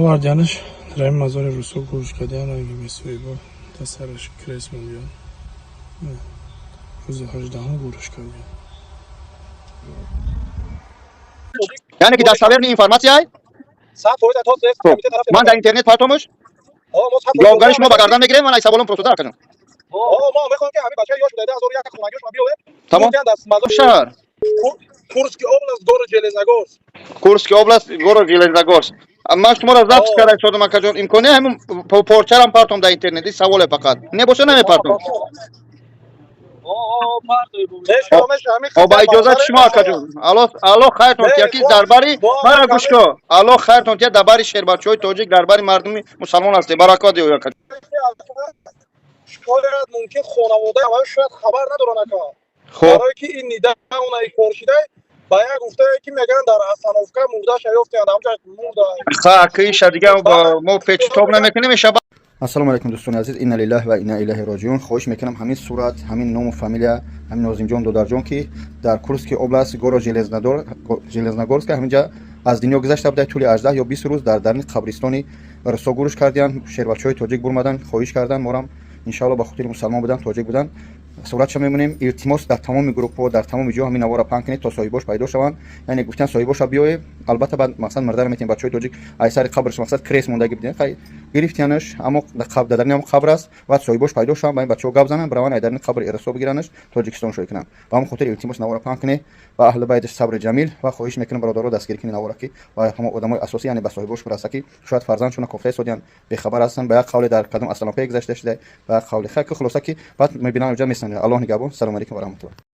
Овардиянаш, дар ҳамин мазори русо гӯрш кардиян. Ранги бесоҳибо, дар сараш крест мондиян. Рӯзи 18-ум гӯрш кардиян. Яъне ки достоверный информация. Хуб, ман дар интернет партомуш, ҷавобгари шумо ба гардан мегирем. Ман ай саволом просто, акаҷон. Тамом, шаҳр? Курский область, город Железногорск. Курский область, город Железногорск. Ман шуморо запись карда шудам, акаҷон. Имконе ҳамин порчарам партом дар интернет? Ин саволе фақат небоша, намепартом. О, ба иҷозати шумо, акаҷон. Алло, алло хайртон тия, ки дар бари мара гӯш ко. Алло хайртон тия, дар бари шербачаҳои тоҷик, дар бари мардуми мусалмон ҳастед. Баракот диё, акаҷон. Шояд мумкин хонаводаи аввал шояд хабар надоранд, ака. Барое ки ин нидауна кор шидай, ба як гуфтае, ки мегӯянд, дар остановка мурдаша ёфтиянд, ҳамҷа мурда. Ха, киша дига мо печитоб намекунем иша. Ассалому алайкум, дӯстони азиз. Инна лиллаҳи ва инна илайҳи роҷиун. Хоҳиш мекунам, ҳамин сурат, ҳамин ному фамилия, ҳамин Нозимҷон додарҷон, ки дар Курский область, город Железногорск, ҳаминҷа аз дунё гузашта буда. Тӯли 18 ё 20 рӯз дар дарни қабристони русо гӯрш кардиянд. Шербачаҳои тоҷик бурмаданд, хоҳиш карданд морам. Иншоалло, ба хотири мусалмон будан, тоҷик будан, суратша мемонем. Илтимос, дар тамоми группҳо, дар тамоми ҷо ҳамин навора паҳн кунед, то соҳибош пайдо шаванд. Яъне гуфтан, соҳибоша биёе, албатта, баъд мақсад мурдара метем. Бачаҳои тоҷик ай сари қабрш мақсад крест мондаги будем, хай гирифтиянаш, аммо дар дарни ҳам қабр аст. Баъд соҳибош пайдо шаванд, ба ин бачаҳо гап зананд, бираванд, ай дарни қабри ирсо бигиранаш, Тоҷикистон шоӣ кунанд. Ба ҳамон хотир илтимос, навора паҳн кунед. Ба аҳли байташ сабри ҷамил. Ва хоҳиш мекунам, бародаро, дастгирӣ кунед навора, ки ба ҳамон одамои асосӣ, яъне ба соҳибош бираса, ки шояд фарзандшона кофта истодиянд, бехабар ҳастанд. Ба як қавле дар кадом остановкае гузашта шуда, ба як қавле. Хай, ки хулоса, ки баъд мебинам, ҷа месанҷ. Аллоҳ нигаҳбон. Салому алайкум ва раҳматуллоҳ.